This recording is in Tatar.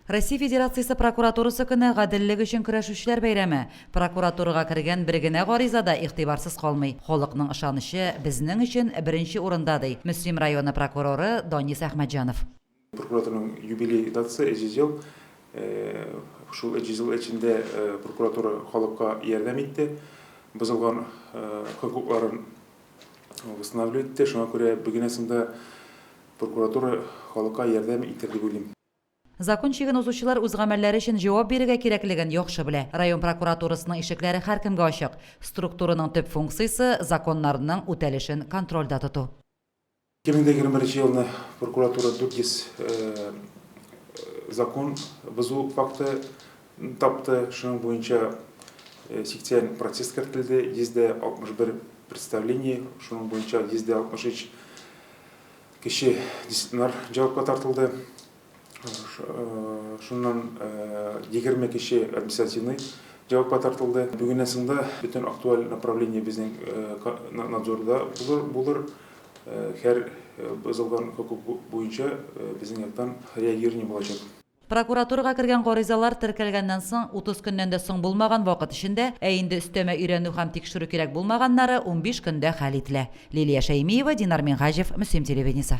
Россия Федерациясе прокуратурасы көне, гаделлек өчен көрәшүчеләр бәйрәме. Прокуратурага кергән бер генә гариза да игътибарсыз калмый. Халыкның ышанычы безнең өчен беренче урында, ди Мөслим районы прокуроры Данис Әхмәтҗанов. Прокуратураның юбилей датасы 300 ел. Шул 300 ел эчендә прокуратура халыкка ярдәм итте, бозылган хокукларын восстанавливать итте. Шуңа күрә бүгеннән соң да прокуратура халыкка ярдәм итәр дип уйлыйм. Закон чиген узучылар үз гамәлләре өчен җавап бирергә кирәклеген яхшы белә. Район прокуратурасының ишекләре һәркемгә ачык. Структураның төп функциясе, законнарның үтәлешен контрольдә тоту. 2021 елны прокуратура 400 закон бозу факты тапты. Шуның буенча 80 протест кертелде, 161 представление, шуның буенча 163 кеше дисциплинар җавапка тартылды. Шуннан 20 кеше административный җавапка тартылды. Бүгеннән соң да бөтен актуаль направление безнең надзорда булыр. Һәр бозылган хокук буенча безнең яктан реагирование булачак. Прокуратурага кергән гаризалар теркәлгәннән соң 30 көннән дә соң булмаган вакыт эчендә, ә инде өстәмә өйрәнү һәм тикшерү кирәк булмаганнары 15 көндә хәл ителә. Лилия Шәймиева, Динар Минһаҗев, Мөслим телевидениесе.